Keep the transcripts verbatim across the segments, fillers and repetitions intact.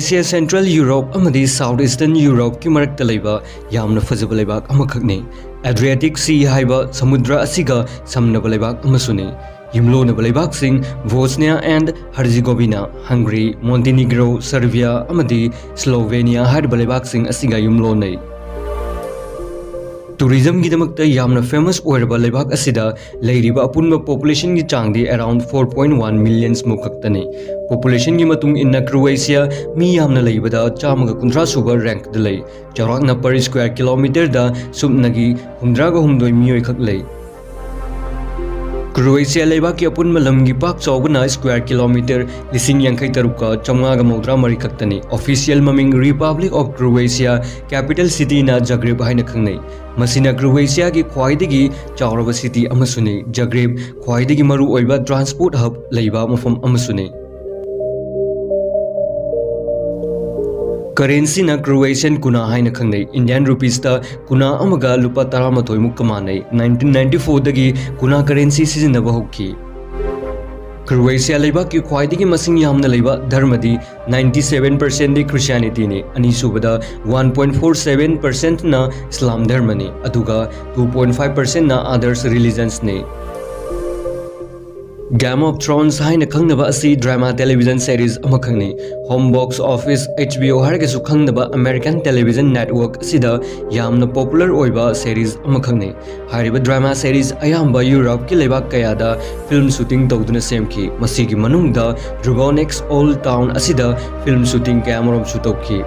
Asia, central Europe ꯑꯃꯗꯤ south eastern ꯌꯨꯔꯣꯞꯀꯤ ꯃꯔꯛꯇ ꯂꯩꯕ ꯌꯥꯝꯅ ꯐꯖꯕ ꯂꯩꯕꯥꯛ ꯑꯃꯈꯛꯅꯤ꯫ ꯑꯦꯗ꯭ꯔꯤꯌꯥꯇꯤꯛ ꯁꯤ ꯍꯥꯏꯕ ꯁꯃꯨꯗ꯭ꯔ ꯑꯁꯤꯒ ꯁꯝꯅꯕ ꯂꯩꯕꯥꯛ ꯑꯃꯁꯨꯅꯤ꯫ ꯌꯨꯝꯂꯣꯟꯅꯕ ꯂꯩꯕꯥꯛꯁꯤꯡ ꯕꯣꯁꯅꯤꯌꯥ ꯑꯦꯟ ꯍꯔꯖꯤꯒꯣꯕꯤꯅꯥ, ꯍꯪꯒꯔꯤ, ꯃꯣꯟꯇꯤꯅꯤꯒ꯭ꯔꯣ, ꯁꯔꯕꯤꯌꯥ ꯑꯃꯗꯤ ꯁ꯭ꯂꯣꯚꯦꯅꯤꯌꯥ ꯍꯥꯏꯔꯤꯕ ꯂꯩꯕꯥꯛꯁꯤꯡ ꯑꯁꯤꯒ ꯌꯨꯝꯂꯣꯟꯅꯩ꯫ ꯇꯨꯔꯤꯖꯝꯒꯤꯗꯃꯛꯇ ꯌꯥꯝꯅ ꯐꯦꯃꯁ ꯑꯣꯏꯔꯕ ꯂꯩꯕꯥꯛ ꯑꯁꯤꯗ ꯂꯩꯔꯤꯕ ꯑꯄꯨꯟꯕ ꯄꯣꯄꯨꯂꯦꯁꯟꯒꯤ ꯆꯥꯡꯗꯤ around four point one millions ꯃꯨꯛ ꯈꯛꯇꯅꯤ꯫ ꯄꯣꯄꯨꯂꯦꯁꯟꯒꯤ ꯃꯇꯨꯡ ꯏꯟꯅ ꯀ꯭ꯔꯣꯑꯦꯁꯤꯌꯥ ꯃꯤ ꯌꯥꯝꯅ ꯂꯩꯕꯗ ꯆꯥꯝꯃꯒ ꯀꯨꯟꯊ꯭ꯔꯥ ꯁꯨꯕ ꯔꯦꯡꯛꯇ ꯂꯩ꯫ ꯆꯥꯎꯔꯥꯛꯅ ꯄꯔ ꯁ꯭ꯀ꯭ꯋꯥꯔ ꯀꯤꯂꯣꯃꯤꯇꯔꯗ ꯁꯨꯞꯅꯒꯤ ꯍꯨꯝꯗ꯭ꯔꯥꯒ ꯍꯨꯝꯗꯣꯏ ꯃꯤꯑꯣꯏ ꯈꯛ ꯂꯩ꯫ ꯀ꯭ꯔꯣꯑꯦꯁꯤꯌꯥ ꯂꯩꯕꯥꯛꯀꯤ ꯑꯄꯨꯟꯕ ꯂꯝꯒꯤ ꯄꯥꯛ ꯆꯥꯎꯕꯅ ꯁ꯭ꯀ꯭ꯋꯥꯔ ꯀꯤꯂꯣꯃꯤꯇꯔ ꯂꯤꯁꯤꯡ ꯌꯥꯡꯈꯩ ꯇꯔꯨꯛꯀ ꯆꯥꯝꯃꯉꯥꯒ ꯃꯧꯗ꯭ꯔꯥ ꯃꯔꯤ ꯈꯛꯇꯅꯤ꯫ ꯑꯣꯐꯤꯁꯤꯌꯦꯜ ꯃꯃꯤꯡ ꯔꯤꯄꯕ꯭ꯂꯤꯛ ꯑꯣꯐ ꯀ꯭ꯔꯣꯑꯦꯁꯤꯌꯥ, ꯀꯦꯄꯤꯇꯦꯜ ꯁꯤꯇꯤꯅ ꯖꯒ꯭ꯔꯦꯕ ꯍꯥꯏꯅ ꯈꯪꯅꯩ꯫ ꯃꯁꯤꯅ ꯀ꯭ꯔꯣꯑꯦꯁꯤꯌꯥꯒꯤ ꯈ꯭ꯋꯥꯏꯗꯒꯤ ꯆꯥꯎꯔꯕ ꯁꯤꯇꯤ ꯑꯃꯁꯨꯅꯤ꯫ ꯖꯒ꯭ꯔꯦꯕ ꯈ꯭ꯋꯥꯏꯗꯒꯤ ꯃꯔꯨꯑꯣꯏꯕ ꯇ꯭ꯔꯥꯟꯁꯄꯣꯔꯠ ꯍꯕ ꯂꯩꯕ ꯃꯐꯝ ꯑꯃꯁꯨꯅꯤ꯫ ꯀꯔꯦꯟꯁꯤꯅ ꯀ꯭ꯔꯣꯑꯦꯁꯤꯌꯥꯟ ꯀꯨꯅꯥ ꯍꯥꯏꯅ ꯈꯪꯅꯩ꯫ ꯏꯟꯗꯤꯌꯥꯟ ꯔꯨꯄꯤꯁꯇ ꯀꯨꯅꯥ ꯑꯃꯒ ꯂꯨꯄꯥ ꯇꯔꯥꯃꯥꯊꯣꯏ ꯃꯨꯛꯀ ꯃꯥꯟꯅꯩ꯫ ꯅꯥꯏꯟꯇꯤꯟ ꯅꯥꯏꯟꯇꯤ ꯐꯣꯔꯗꯒꯤ ꯀꯨꯅꯥ ꯀꯔꯦꯟꯁꯤ ꯁꯤꯖꯤꯟꯅꯕ ꯍꯧꯈꯤ꯫ ꯀ꯭ꯔꯣꯑꯦꯁꯤꯌꯥ ꯂꯩꯕꯥꯛꯀꯤ ꯈ꯭ꯋꯥꯏꯗꯒꯤ ꯃꯁꯤꯡ ꯌꯥꯝꯅ ꯂꯩꯕ ꯙꯔꯃꯗꯤ ꯅꯥꯏꯟꯇꯤ ꯁꯚꯦꯟ ꯄꯔꯁꯦꯟꯗꯤ ꯈ꯭ꯔꯤꯁꯇꯤꯌꯥꯅꯤꯇꯤꯅꯤ, ꯑꯅꯤꯁꯨꯕꯗ ꯋꯥꯟ ꯄꯣꯏꯟ ꯐꯣꯔ ꯁꯚꯦꯟ ꯄꯔꯁꯦꯟꯠꯅ ꯏꯁꯂꯥꯝ ꯙꯔꯃꯅꯤ, ꯑꯗꯨꯒ ꯇꯨ ꯄꯣꯏꯟ ꯐꯥꯏꯚ ꯄꯔꯁꯦꯟꯠꯅ ꯑꯗꯔꯁ ꯔꯤꯂꯤꯖꯟꯁꯅꯤ꯫ Game of Thrones ꯍꯥꯏꯅ ꯈꯪꯅꯕ ꯑꯁꯤ ꯗ꯭ꯔꯃꯥ ꯇꯦꯂꯤꯚꯤꯖꯟ ꯁꯦꯔꯤꯁ ꯑꯃꯈꯛꯅꯤ꯫ Home box office, H B O ꯍꯥꯏꯔꯒꯁꯨ ꯈꯪꯅꯕ ꯑꯃꯦꯔꯤꯀꯟ ꯇꯦꯂꯤꯚꯤꯖꯟ ꯅꯦꯠꯋꯥꯔꯛ ꯑꯁꯤꯗ ꯌꯥꯝꯅ ꯄꯣꯄꯨꯂꯔ ꯑꯣꯏꯕ ꯁꯦꯔꯤꯁ ꯑꯃꯈꯛꯅꯤ꯫ ꯍꯥꯏꯔꯤꯕ ꯗ꯭ꯔꯃꯥ ꯁꯦꯔꯤꯁ ꯑꯌꯥꯝꯕ ꯌꯨꯔꯣꯞꯀꯤ ꯂꯩꯕꯥꯛ ꯀꯌꯥꯗ ꯐꯤꯜꯝ ꯁꯨꯇꯤꯡ ꯇꯧꯗꯨꯅ ꯁꯦꯝꯈꯤ꯫ ꯃꯁꯤꯒꯤ ꯃꯅꯨꯡꯗ ꯗ꯭ꯔꯨꯕꯣꯅꯤꯛꯁ ꯑꯣꯜ ꯇꯥꯎꯟ ꯑꯁꯤꯗ ꯐꯤꯜꯝ ꯁꯨꯇꯤꯡ ꯀꯌꯥꯃꯔꯨꯝꯁꯨ ꯇꯧꯈꯤ꯫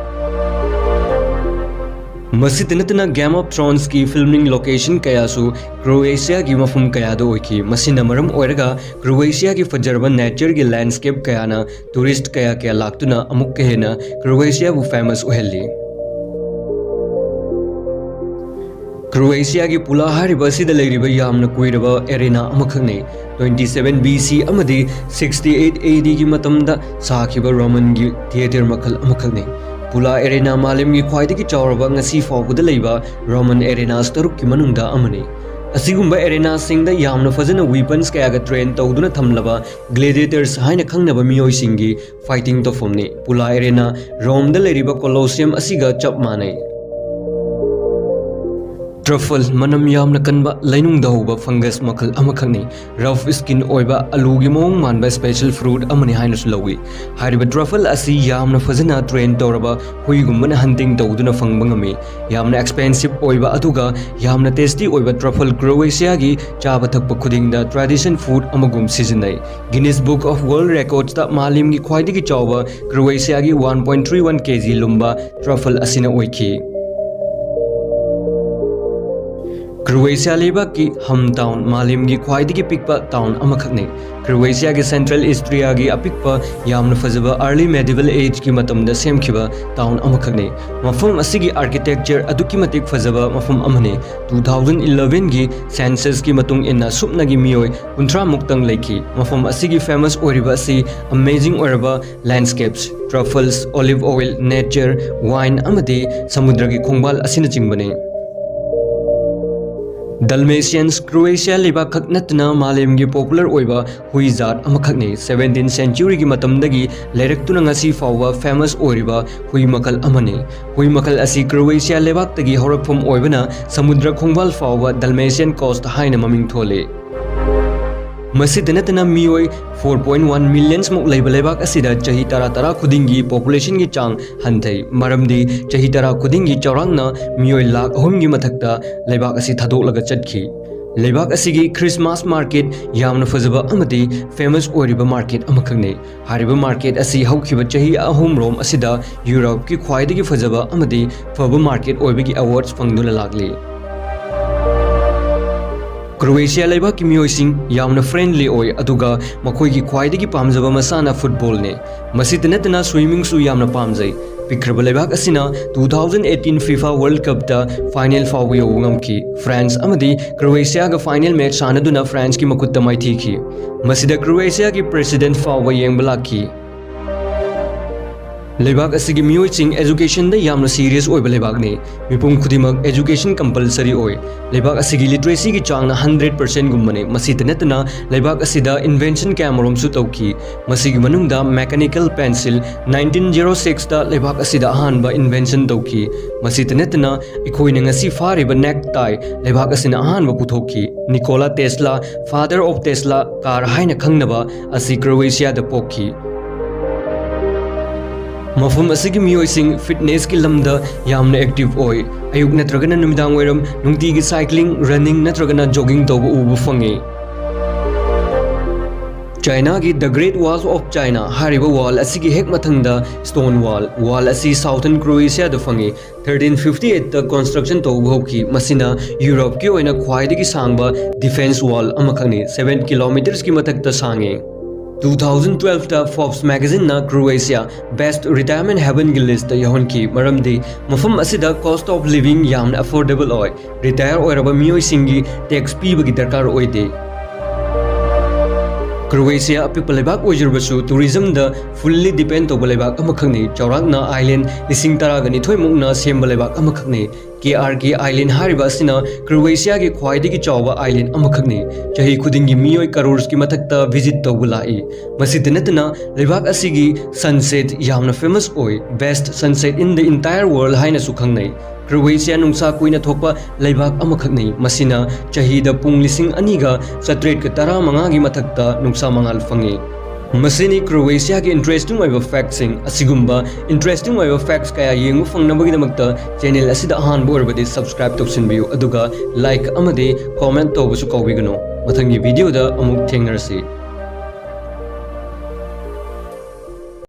ꯃꯁꯤꯇ ꯅꯠꯇꯅ Game of Thronesꯀꯤ ꯐꯤꯜꯃꯤꯡ ꯂꯣꯀꯦꯁꯟ ꯀꯌꯥꯁꯨ ꯀ꯭ꯔꯣꯑꯦꯁꯤꯌꯥꯒꯤ ꯃꯐꯝ ꯀꯌꯥꯗ ꯑꯣꯏꯈꯤ꯫ ꯃꯁꯤꯅ ꯃꯔꯝ ꯑꯣꯏꯔꯒ ꯀ꯭ꯔꯣꯑꯦꯁꯤꯌꯥꯒꯤ ꯐꯖꯔꯕ ꯅꯦꯆꯔꯒꯤ ꯂꯦꯟꯗꯁ꯭ꯀꯦꯞ ꯀꯌꯥꯅ ꯇꯨꯔꯤꯁ꯭ꯠ ꯀꯌꯥ ꯀꯌꯥ ꯂꯥꯛꯇꯨꯅ ꯑꯃꯨꯛꯀ ꯍꯦꯟꯅ ꯀ꯭ꯔꯣꯑꯦꯁꯤꯌꯥꯕꯨ ꯐꯦꯃꯁ ꯑꯣꯏꯍꯜꯂꯤ꯫ ꯀ꯭ꯔꯣꯑꯦꯁꯤꯌꯥꯒꯤ ꯄꯨꯂꯥ ꯍꯥꯏꯔꯤꯕ ꯑꯁꯤꯗ ꯂꯩꯔꯤꯕ ꯌꯥꯝꯅ ꯀꯨꯏꯔꯕ ꯑꯦꯔꯦꯅꯥ ꯑꯃꯈꯛꯅꯤ꯫ ꯇ꯭ꯋꯦꯟꯇꯤ ꯁꯚꯦꯟ ꯕꯤ ꯁꯤ ꯑꯃꯗꯤ ꯁꯤꯛꯁꯇꯤ ꯑꯩꯠ ꯑꯦ ꯗꯤꯒꯤ ꯃꯇꯝꯗ ꯁꯥꯈꯤꯕ ꯔꯣꯃꯟꯒꯤ ꯊꯤꯌꯦꯇꯔ ꯃꯈꯜ ꯑꯃꯈꯛꯅꯤ꯫ ꯄꯨꯂꯥ ꯑꯦꯔꯦꯅꯥ ꯃꯥꯂꯦꯝꯒꯤ ꯈ꯭ꯋꯥꯏꯗꯒꯤ ꯆꯥꯎꯔꯕ ꯉꯁꯤ ꯐꯥꯎꯕꯗ ꯂꯩꯕ ꯔꯣꯃꯟ ꯑꯦꯔꯦꯅꯥꯁ ꯇꯔꯨꯛꯀꯤ ꯃꯅꯨꯡꯗ ꯑꯃꯅꯤ꯫ ꯑꯁꯤꯒꯨꯝꯕ ꯑꯦꯔꯦꯅꯥꯁꯤꯡꯗ ꯌꯥꯝꯅ ꯐꯖꯅ ꯋꯤꯄꯟꯁ ꯀꯌꯥꯒ ꯇ꯭ꯔꯦꯟ ꯇꯧꯗꯨꯅ ꯊꯝꯂꯕ ꯒ꯭ꯂꯦꯗꯤꯌꯦꯇꯔꯁ ꯍꯥꯏꯅ ꯈꯪꯅꯕ ꯃꯤꯑꯣꯏꯁꯤꯡꯒꯤ ꯐꯥꯏꯇꯤꯡ ꯇꯧꯐꯝꯅꯤ꯫ ꯄꯨꯂꯥ ꯑꯦꯔꯦꯅꯥ, ꯔꯣꯝꯗ ꯂꯩꯔꯤꯕ ꯀꯣꯂꯣꯁꯤꯌꯝ ꯑꯁꯤꯒ ꯆꯞ ꯃꯥꯟꯅꯩ꯫ ꯇ꯭ꯔꯐꯜ ꯃꯅꯝ ꯌꯥꯝꯅ ꯀꯟꯕ ꯂꯩꯅꯨꯡꯗ ꯍꯧꯕ ꯐꯪꯒꯁ ꯃꯈꯜ ꯑꯃꯈꯛꯅꯤ꯫ ꯔꯐ ꯁ꯭ꯀꯤꯟ ꯑꯣꯏꯕ ꯑꯂꯨꯒꯤ ꯃꯑꯣꯡ ꯃꯥꯟꯕ ꯁ꯭ꯄꯦꯁꯦꯜ ꯐ꯭ꯔꯨꯠ ꯑꯃꯅꯤ ꯍꯥꯏꯅꯁꯨ ꯂꯧꯏ꯫ ꯍꯥꯏꯔꯤꯕ ꯇ꯭ꯔꯐꯜ ꯑꯁꯤ ꯌꯥꯝꯅ ꯐꯖꯅ ꯇ꯭ꯔꯦꯟ ꯇꯧꯔꯕ ꯍꯨꯏꯒꯨꯝꯕꯅ ꯍꯟꯇꯤꯡ ꯇꯧꯗꯨꯅ ꯐꯪꯕ ꯉꯝꯃꯤ꯫ ꯌꯥꯝꯅ ꯑꯦꯛꯁꯄꯦꯟꯁꯤꯞ ꯑꯣꯏꯕ ꯑꯗꯨꯒ ꯌꯥꯝꯅ ꯇꯦꯁꯇꯤ ꯑꯣꯏꯕ ꯇ꯭ꯔꯐꯜ ꯀ꯭ꯔꯣꯑꯦꯁꯤꯌꯥꯒꯤ ꯆꯥꯕ ꯊꯛꯄ ꯈꯨꯗꯤꯡꯗ ꯇ꯭ꯔꯦꯗꯤꯁꯟ ꯐꯨꯗ ꯑꯃꯒꯨꯝ ꯁꯤꯖꯤꯟꯅꯩ꯫ ꯒꯤꯅꯤꯁ ꯕꯨꯛ ꯑꯣꯐ ꯋꯥꯔꯜꯗ ꯔꯦꯀꯣꯔꯗꯁꯇ ꯃꯥꯂꯦꯝꯒꯤ ꯈ꯭ꯋꯥꯏꯗꯒꯤ ꯆꯥꯎꯕ ꯀ꯭ꯔꯣꯑꯦꯁꯤꯌꯥꯒꯤ ꯋꯥꯟ ꯄꯣꯏꯟꯠ ꯊ꯭ꯔꯤ ꯋꯥꯟ ꯀꯦ ꯖꯤ ꯂꯨꯝꯕ ꯇ꯭ꯔꯐꯜ ꯑꯁꯤꯅ ꯑꯣꯏꯈꯤ꯫ ꯀ꯭ꯔꯣꯑꯦꯁꯤꯌꯥ ꯂꯩꯕꯥꯛꯀꯤ ꯍꯝ ꯇꯥꯎꯟ ꯃꯥꯂꯦꯝꯒꯤ ꯈ꯭ꯋꯥꯏꯗꯒꯤ ꯄꯤꯛꯄ ꯇꯥꯎꯟ ꯑꯃꯈꯛꯅꯤ꯫ ꯀ꯭ꯔꯣꯑꯦꯁꯤꯌꯥꯒꯤ ꯁꯦꯟꯇ꯭ꯔꯦꯜ ꯏꯁꯇ꯭ꯔꯤꯌꯥꯒꯤ ꯑꯄꯤꯛꯄ, ꯌꯥꯝꯅ ꯐꯖꯕ ꯑꯥꯔꯂꯤ ꯃꯦꯗꯤꯕꯜ ꯑꯦꯖꯀꯤ ꯃꯇꯝꯗ ꯁꯦꯝꯈꯤꯕ ꯇꯥꯎꯟ ꯑꯃꯈꯛꯅꯤ꯫ ꯃꯐꯝ ꯑꯁꯤꯒꯤ ꯑꯥꯔꯀꯤꯇꯦꯛꯆꯔ ꯑꯗꯨꯛꯀꯤ ꯃꯇꯤꯛ ꯐꯖꯕ ꯃꯐꯝ ꯑꯃꯅꯤ꯫ ꯇꯨ ꯊꯥꯎꯖꯟ ꯏꯂꯚꯦꯟꯒꯤ ꯁꯦꯟꯁꯁꯀꯤ ꯃꯇꯨꯡ ꯏꯟꯅ ꯁꯨꯞꯅꯒꯤ ꯃꯤꯑꯣꯏ ꯀꯨꯟꯊ꯭ꯔꯥ ꯃꯨꯛꯇꯪ ꯂꯩꯈꯤ꯫ ꯃꯐꯝ ꯑꯁꯤꯒꯤ ꯐꯦꯃꯁ ꯑꯣꯏꯔꯤꯕ ꯑꯁꯤ ꯑꯃꯦꯖꯤꯡ ꯑꯣꯏꯔꯕ ꯂꯦꯟꯗꯁ꯭ꯀꯦꯞꯁ, ꯇ꯭ꯔꯐꯜꯁ, ꯑꯣꯂꯤꯚ ꯑꯣꯏꯜ, ꯅꯦꯆꯔ, ꯋꯥꯏꯟ ꯑꯃꯗꯤ ꯁꯃꯨꯗ꯭ꯔꯒꯤ ꯈꯣꯡꯕꯥꯜ ꯑꯁꯤꯅꯆꯤꯡꯕꯅꯤ꯫ ꯗꯜꯃꯦꯁꯤꯌꯟꯁ ꯀ꯭ꯔꯣꯑꯦꯁꯤꯌꯥ ꯂꯩꯕꯥꯛ ꯈꯛ ꯅꯠꯇꯅ ꯃꯥꯂꯦꯝꯒꯤ ꯄꯣꯄꯨꯂꯔ ꯑꯣꯏꯕ ꯍꯨꯏ ꯖꯥꯠ ꯑꯃꯈꯛꯅꯤ꯫ ꯁꯚꯦꯟꯇꯤꯟ ꯁꯦꯟꯆꯨꯔꯤꯒꯤ ꯃꯇꯝꯗꯒꯤ ꯂꯩꯔꯛꯇꯨꯅ ꯉꯁꯤ ꯐꯥꯎꯕ ꯐꯦꯃꯁ ꯑꯣꯏꯔꯤꯕ ꯍꯨꯏ ꯃꯈꯜ ꯑꯃꯅꯤ꯫ ꯍꯨꯏ ꯃꯈꯜ ꯑꯁꯤ ꯀ꯭ꯔꯣꯑꯦꯁꯤꯌꯥ ꯂꯩꯕꯥꯛꯇꯒꯤ ꯍꯧꯔꯛꯐꯝ ꯑꯣꯏꯕꯅ ꯁꯃꯨꯗ꯭ꯔ ꯈꯣꯡꯕꯥꯜ ꯐꯥꯎꯕ ꯗꯜꯃꯦꯁꯤꯌꯟ ꯀꯣꯁꯠ ꯍꯥꯏꯅ ꯃꯃꯤꯡ ꯊꯣꯜꯂꯤ꯫ ꯃꯁꯤꯗ ꯅꯠꯇꯅ ꯃꯤꯑꯣꯏ ꯐꯣꯔ ꯄꯣꯏꯟꯠ ꯋꯥꯟ ꯃꯤꯂꯤꯌꯟꯁ ꯃꯨꯛ ꯂꯩꯕ ꯂꯩꯕꯥꯛ ꯑꯁꯤꯗ ꯆꯍꯤ ꯇꯔꯥ ꯇꯔꯥ ꯈꯨꯗꯤꯡꯒꯤ ꯄꯣꯄꯨꯂꯦꯁꯟꯒꯤ ꯆꯥꯡ ꯍꯟꯊꯩ, ꯃꯔꯝꯗꯤ ꯆꯍꯤ ꯇꯔꯥ ꯈꯨꯗꯤꯡꯒꯤ ꯆꯥꯎꯔꯥꯛꯅ ꯃꯤꯑꯣꯏ ꯂꯥꯈ ꯑꯍꯨꯝꯒꯤ ꯃꯊꯛꯇ ꯂꯩꯕꯥꯛ ꯑꯁꯤ ꯊꯥꯗꯣꯛꯂꯒ ꯆꯠꯈꯤ꯫ ꯂꯩꯕꯥꯛ ꯑꯁꯤꯒꯤ ꯈ꯭ꯔꯤꯁꯃꯥꯁ ꯃꯥꯔꯀꯦꯠ ꯌꯥꯝꯅ ꯐꯖꯕ ꯑꯃꯗꯤ ꯐꯦꯃꯁ ꯑꯣꯏꯔꯤꯕ ꯃꯥꯔꯀꯦꯠ ꯑꯃꯈꯛꯅꯤ꯫ ꯍꯥꯏꯔꯤꯕ ꯃꯥꯔꯀꯦꯠ ꯑꯁꯤ ꯍꯧꯈꯤꯕ ꯆꯍꯤ ꯑꯍꯨꯝꯔꯣꯝ ꯑꯁꯤꯗ ꯌꯨꯔꯣꯞꯀꯤ ꯈ꯭ꯋꯥꯏꯗꯒꯤ ꯐꯖꯕ ꯑꯃꯗꯤ ꯐꯕ ꯃꯥꯔꯀꯦꯠ ꯑꯣꯏꯕꯒꯤ ꯑꯦꯋꯥꯔꯗꯁ ꯐꯪꯗꯨꯅ ꯂꯥꯛꯂꯤ꯫ ꯀ꯭ꯔꯣꯑꯦꯁꯤꯌꯥ ꯂꯩꯕꯥꯛꯀꯤ ꯃꯤꯑꯣꯏꯁꯤꯡ ꯌꯥꯝꯅ ꯐ꯭ꯔꯦꯟꯗꯂꯤ ꯑꯣꯏ, ꯑꯗꯨꯒ ꯃꯈꯣꯏꯒꯤ ꯈ꯭ꯋꯥꯏꯗꯒꯤ ꯄꯥꯝꯖꯕ ꯃꯁꯥꯟꯅ ꯐꯨꯠꯕꯣꯜꯅꯤ꯫ ꯃꯁꯤꯇ ꯅꯠꯇꯅ ꯁ꯭ꯋꯤꯃꯤꯡꯁꯨ ꯌꯥꯝꯅ ꯄꯥꯝꯖꯩ꯫ ꯄꯤꯛꯈ꯭ꯔꯕ ꯂꯩꯕꯥꯛ ꯑꯁꯤꯅ two thousand eighteen FIFA world ꯀꯞꯇ ꯐꯥꯏꯅꯦꯜ ꯐꯥꯎꯕ ꯌꯧꯕ ꯉꯝꯈꯤ꯫ ꯐ꯭ꯔꯥꯟꯁ ꯑꯃꯗꯤ ꯀ꯭ꯔꯣꯑꯦꯁꯤꯌꯥꯒ ꯐꯥꯏꯅꯦꯜ ꯃꯦꯆ ꯁꯥꯟꯅꯗꯨꯅ ꯐ꯭ꯔꯥꯟꯁꯀꯤ ꯃꯈꯨꯠꯇ ꯃꯥꯏꯊꯤꯈꯤ꯫ ꯃꯁꯤꯗ ꯀ꯭ꯔꯣꯑꯦꯁꯤꯌꯥꯒꯤ ꯄ꯭ꯔꯦꯁꯤꯗꯦꯟꯠ ꯐꯥꯎꯕ ꯌꯦꯡꯕ ꯂꯥꯛꯈꯤ꯫ ꯂꯩꯕꯥꯛ ꯑꯁꯤꯒꯤ ꯃꯤꯑꯣꯏꯁꯤꯡ educationꯗ ꯌꯥꯝꯅ serious ꯑꯣꯏꯕ ꯂꯩꯕꯥꯛꯅꯤ꯫ ꯃꯤꯄꯨꯝ ꯈꯨꯗꯤꯡꯃꯛ education compulsory ꯑꯣꯏ꯫ ꯂꯩꯕꯥꯛ ꯑꯁꯤꯒꯤ literacyꯒꯤ ꯆꯥꯡꯅ hundred percentꯒꯨꯝꯕꯅꯤ꯫ ꯃꯁꯤꯇ ꯅꯠꯇꯅ ꯂꯩꯕꯥꯛ ꯑꯁꯤꯗ invention ꯀꯌꯥꯃꯔꯨꯝꯁꯨ ꯇꯧꯈꯤ꯫ ꯃꯁꯤꯒꯤ ꯃꯅꯨꯡꯗ mechanical pencil nineteen zero sixꯇ ꯂꯩꯕꯥꯛ ꯑꯁꯤꯗ ꯑꯍꯥꯟꯕ invention ꯇꯧꯈꯤ꯫ ꯃꯁꯤꯇ ꯅꯠꯇꯅ ꯑꯩꯈꯣꯏꯅ ꯉꯁꯤ ꯐꯥꯔꯤꯕ necktie ꯂꯩꯕꯥꯛ ꯑꯁꯤꯅ ꯑꯍꯥꯟꯕ ꯄꯨꯊꯣꯛꯈꯤ꯫ Nikola Tesla, Father of Tesla car ꯍꯥꯏꯅ ꯈꯪꯅꯕ ꯑꯁꯤ Croatiaꯗ ꯄꯣꯛꯈꯤ꯫ ꯃꯐꯝ ꯑꯁꯤꯒꯤ ꯃꯤꯑꯣꯏꯁꯤꯡ fitnessꯀꯤ ꯂꯝꯗ ꯌꯥꯝꯅ active ꯑꯣꯏ꯫ ꯑꯌꯨꯛ ꯅꯠꯇ꯭ꯔꯒꯅ ꯅꯨꯃꯤꯗꯥꯡ ꯋꯥꯏꯔꯝ ꯅꯨꯡꯇꯤꯒꯤ cycling, running ꯅꯠꯇ꯭ꯔꯒꯅ jogging ꯇꯧꯕ ꯎꯕ ꯐꯪꯉꯤ꯫ Chinaꯒꯤ The Great Wall of China ꯍꯥꯏꯔꯤꯕ wall ꯑꯁꯤꯒꯤ ꯍꯦꯛ ꯃꯊꯪꯗ stone wall꯫ Wall ꯑꯁꯤ southern Croatiaꯗ ꯐꯪꯉꯤ꯫ Thirteen fifty eightꯇ construction ꯇꯧꯕ ꯍꯧꯈꯤ꯫ ꯃꯁꯤꯅ Europeꯀꯤ ꯑꯣꯏꯅ ꯈ꯭ꯋꯥꯏꯗꯒꯤ ꯁꯥꯡꯕ defence wall ꯑꯃꯈꯛꯅꯤ, seven kilometersꯀꯤ ꯃꯊꯛꯇ ꯁꯥꯡꯉꯤ꯫ Two thousand twelveꯇ Forbes magazineꯅ Croatia best retirement havenꯒꯤ listꯇ ꯌꯥꯎꯍꯟꯈꯤ, ꯃꯔꯝꯗꯤ ꯃꯐꯝ ꯑꯁꯤꯗ cost of living ꯌꯥꯝꯅ affordable ꯑꯣꯏ꯫ Retire ꯑꯣꯏꯔꯕ ꯃꯤꯑꯣꯏꯁꯤꯡꯒꯤ tax ꯄꯤꯕꯒꯤ ꯗꯔꯀꯥꯔ ꯑꯣꯏꯗꯦ꯫ Croatia ꯑꯄꯤꯛꯄ ꯂꯩꯕꯥꯛ ꯑꯣꯏꯖꯔꯕꯁꯨ tourismꯗ fully depend ꯇꯧꯕ ꯂꯩꯕꯥꯛ ꯑꯃꯈꯛꯅꯤ꯫ ꯆꯥꯎꯔꯥꯛꯅ island ꯂꯤꯁꯤꯡ ꯇꯔꯥꯒ ꯅꯤꯊꯣꯏ ꯃꯨꯛꯅ ꯁꯦꯝꯕ ꯂꯩꯕꯥꯛ ꯑꯃꯈꯛꯅꯤ꯫ K R K Island ꯍꯥꯏꯔꯤꯕ ꯑꯁꯤꯅ Croatiaꯒꯤ ꯈ꯭ꯋꯥꯏꯗꯒꯤ ꯆꯥꯎꯕ island ꯑꯃꯈꯛꯅꯤ꯫ ꯆꯍꯤ ꯈꯨꯗꯤꯡꯒꯤ ꯃꯤꯑꯣꯏ crores ꯀꯤ ꯃꯊꯛꯇ visit ꯇꯧꯕ ꯂꯥꯛꯏ꯫ ꯃꯁꯤꯇ ꯅꯠꯇꯅ ꯂꯩꯕꯥꯛ ꯑꯁꯤꯒꯤ sunset ꯌꯥꯝꯅ famous ꯑꯣꯏ, best sunset in the entire world ꯍꯥꯏꯅꯁꯨ ꯈꯪꯅꯩ꯫ Croatia ꯅꯨꯡꯁꯥ ꯀꯨꯏꯅ ꯊꯣꯛꯄ ꯂꯩꯕꯥꯛ ꯑꯃꯈꯛꯅꯤ꯫ ꯃꯁꯤꯅ ꯆꯍꯤꯗ ꯄꯨꯡ ꯂꯤꯁꯤꯡ ꯑꯅꯤꯒ ꯆꯥꯇ꯭ꯔꯦꯠꯀ ꯇꯔꯥꯃꯉꯥꯒꯤ ꯃꯊꯛꯇ ꯅꯨꯡꯁꯥ ꯃꯉꯥꯜ ꯐꯪꯉꯤ꯫ ꯃꯁꯤꯅꯤ Croatiaꯒꯤ interesting ꯑꯣꯏꯕ factꯁꯤꯡ꯫ ꯑꯁꯤꯒꯨꯝꯕ interesting ꯑꯣꯏꯕ facts ꯀꯌꯥ ꯌꯦꯡꯕ ꯐꯪꯅꯕꯒꯤꯗꯃꯛꯇ channel ꯑꯁꯤꯗ ꯑꯍꯥꯟꯕ ꯑꯣꯏꯔꯕꯗꯤ subscribe ꯇꯧꯁꯤꯟꯕꯤꯌꯨ, ꯑꯗꯨꯒ like ꯑꯃꯗꯤ comment ꯇꯧꯕꯁꯨ ꯀꯥꯎꯕꯤꯒꯅꯨ꯫ ꯃꯊꯪꯒꯤ videoꯗ ꯑꯃꯨꯛ ꯊꯦꯡꯅꯔꯁꯤ꯫